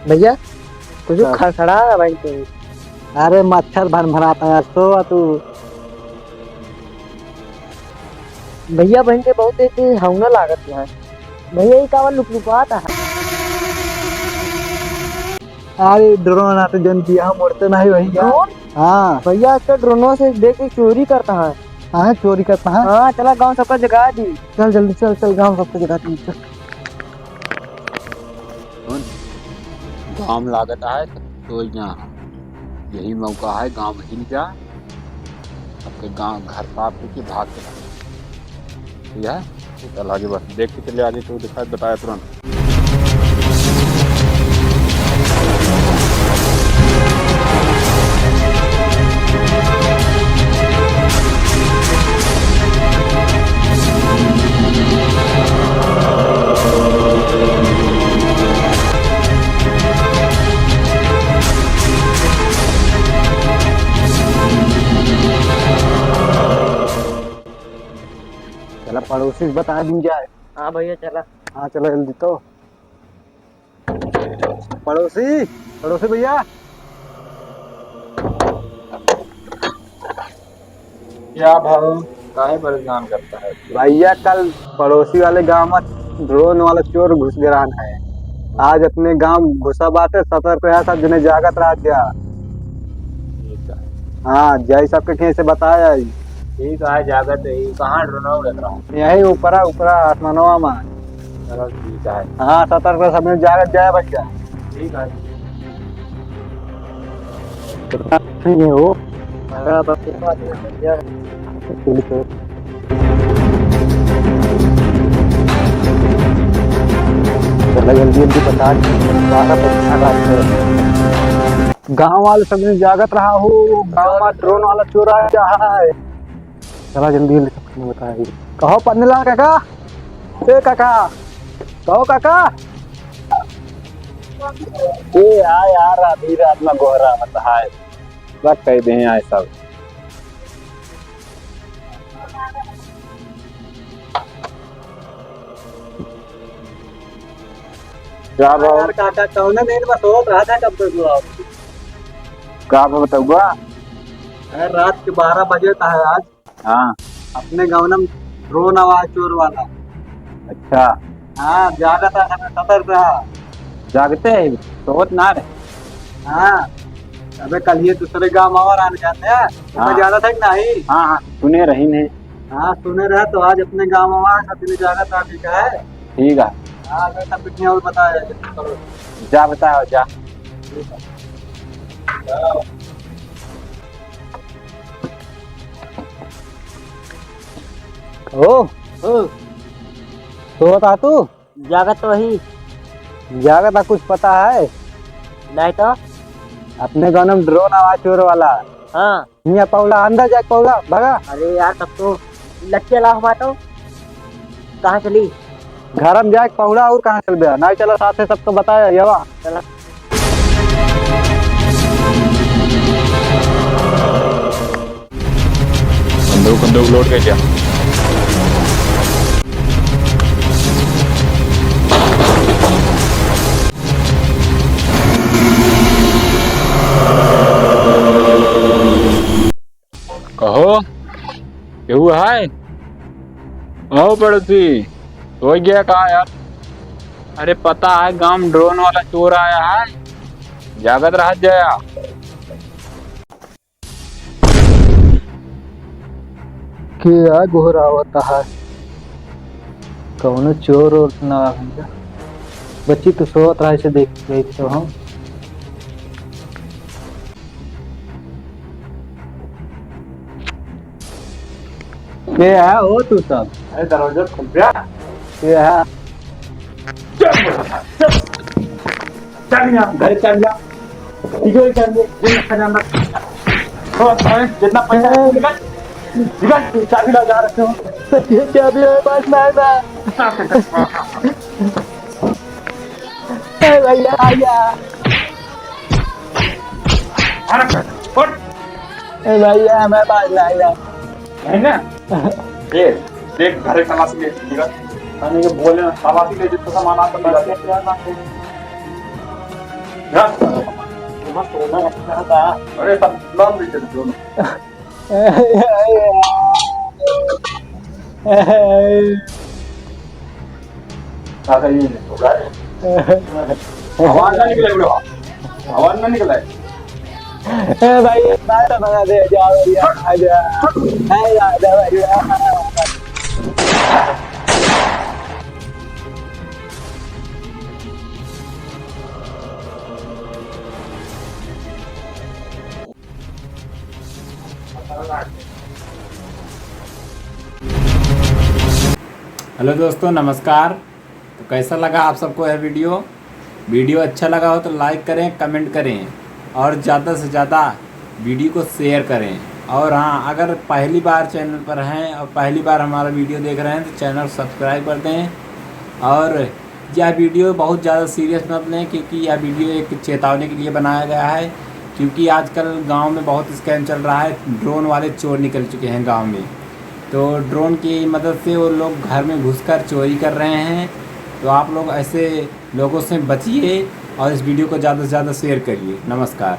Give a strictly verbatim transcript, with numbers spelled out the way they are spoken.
भैया, कुछ चल। खड़खड़ा रहा भाई तेरी। अरे मच्छर भनभनाता है यार, सो तू। भैया बहन के बहुत देर से हौना लागत है। भैया ये कावा लुकलुकात है? अरे ड्रोन आते जन दिया हम उड़ते नहीं भैया। ड्रोन? हाँ। भैया आजकल ड्रोनों से देख के चोरी करता है। हाँ चोरी करता है। हाँ चला गाँव सबका जगा दी। चल जल्दी चल चल गाँव सबका जगा दी चल। सुन, गाँव में लागत आए तो तोय जा, यही मौका है, गाँव में हिल जा, सबके गाँव घर साफ करके भाग के भाग। ठीक है, चल आगे बढ़, देख के चले आगे, तो दिखा बताया तुरंत। चला पड़ोसी से बता दी जाए। हाँ भैया चला। हाँ चला जल्दी तो। पड़ोसी, पड़ोसी भैया। क्या भाऊ, काहे परेशान करता है? भैया, कल पड़ोसी वाले गाँव में ड्रोन वाला चोर घुस गरान है। आज अपने गाँव घुसा बाटे, सतर्क रहा, सब जने जागत रहा जा। ठीक है। हाँ, जाई सबके कहीं से बताया ही। ठीक है, जागत है। कहाँ ड्रोन उड़त रहा? यही ऊपरा, ऊपरा आसमानवा में। चलो ठीक है। हाँ, सतर्क रहा, सब जने जागत जाए भैया। ठीक है। कितना नहीं हो? हाँ, बस इतना तो बढ़िया है। चलो जल्दी जल्दी बता, बारह बजे का बात है। गाँव वाले सब जने जागत रहा हो, गाँव में ड्रोन वाला चोर आ रहा है। चला जल्दी जल्दी सबको बताई। कहो पन्नेलाल काका, ए काका, कहो काका। ए आ यार, आधी रात में गोहरावत है, बस कह दे आए सब। का भाव? यार काका, कौने दिन में सोत रहा था, कब तक हुआ? का भाव बताऊँगा? अरे, रात के बारह बजे था आज। हाँ। अपने गाँव में ड्रोन आवा है चोर वाला। अच्छा। हाँ, जागत है, सतर्क रहा। जागते है, सोवत ना रहे। हाँ, अबे कल ये दूसरे गाँव और आने जाते हैं, तो हाँ। जाना था कि नहीं? हाँ, हाँ, सुने रही ने। हाँ, सुने रहे तो आज अपने गाँव में आवा, सब दिन जागत है, ठीक है? ठीक है। हाँ, अबे सब पिटने और बताया जाए, चलो। जा बताओ, जा। ठीक है। जाओ। ओ, ओ। सोवत आ तू? जागत तो ही। जागत आ, कुछ पता है? नहीं तो। अपने गाँव में ड्रोन आवा चोर वाला। हाँ। हियाँ पौला, अंदर जाके पौला, भागा। अरे यार, तब तो लट्ठिया लाओ हमार तो। कहाँ चली? घर में जाके पौला और कहाँ चल बे? नहीं चला, साथे सबको बताया, यवा। चला। बंदूक, बंदूक लोड कर जा। कहो, केहू है? ओ पड़ोसी, हो गया का यार? अरे पता है, गांव में ड्रोन वाला चोर आया है, जागत रह जाया। क्या गोहरावत है? कौनो चोर ओर ना भैया, बच्ची तो सोवत रहा, इसे देख गई तो हम। के है हो तू सब? अरे दरवाजा खुल गया। के है? चल, चल। चल यहाँ, घर चल जा। तिजोरी चल ले, ये खजाना। तो भाई, जितना पैसा है, निकाल। निकाल, चाबी ला जा रखे हो। ये चाबी मेरे पास नहीं था। ए भैया, भैया। अरे, उठ। ए भैया, हमें बाज ना आया। है ना? ए, देख, घर तलाशी ले, ठीक है? खाने के बोले ना, तलाशी ले, जितना सामान आता, तलाशी ले। अरे, सब नाम दे दे दोनों। आवाज ना निकले, बोलो। आवाज ना निकले। ए भाई, बात बना दे, जा भैया, आजा। ए, आजा भैया। हेलो दोस्तों, नमस्कार। तो कैसा लगा आप सबको यह वीडियो? वीडियो अच्छा लगा हो तो लाइक करें, कमेंट करें और ज़्यादा से ज़्यादा वीडियो को शेयर करें। और हाँ, अगर पहली बार चैनल पर हैं और पहली बार हमारा वीडियो देख रहे हैं तो चैनल सब्सक्राइब कर दें। और यह वीडियो बहुत ज़्यादा सीरियस मत लें, क्योंकि यह वीडियो एक चेतावनी के लिए बनाया गया है, क्योंकि आजकल गांव में बहुत स्कैम चल रहा है। ड्रोन वाले चोर निकल चुके हैं गांव में, तो ड्रोन की मदद से वो लोग घर में घुसकर चोरी कर रहे हैं। तो आप लोग ऐसे लोगों से बचिए और इस वीडियो को ज़्यादा से ज़्यादा शेयर करिए। नमस्कार।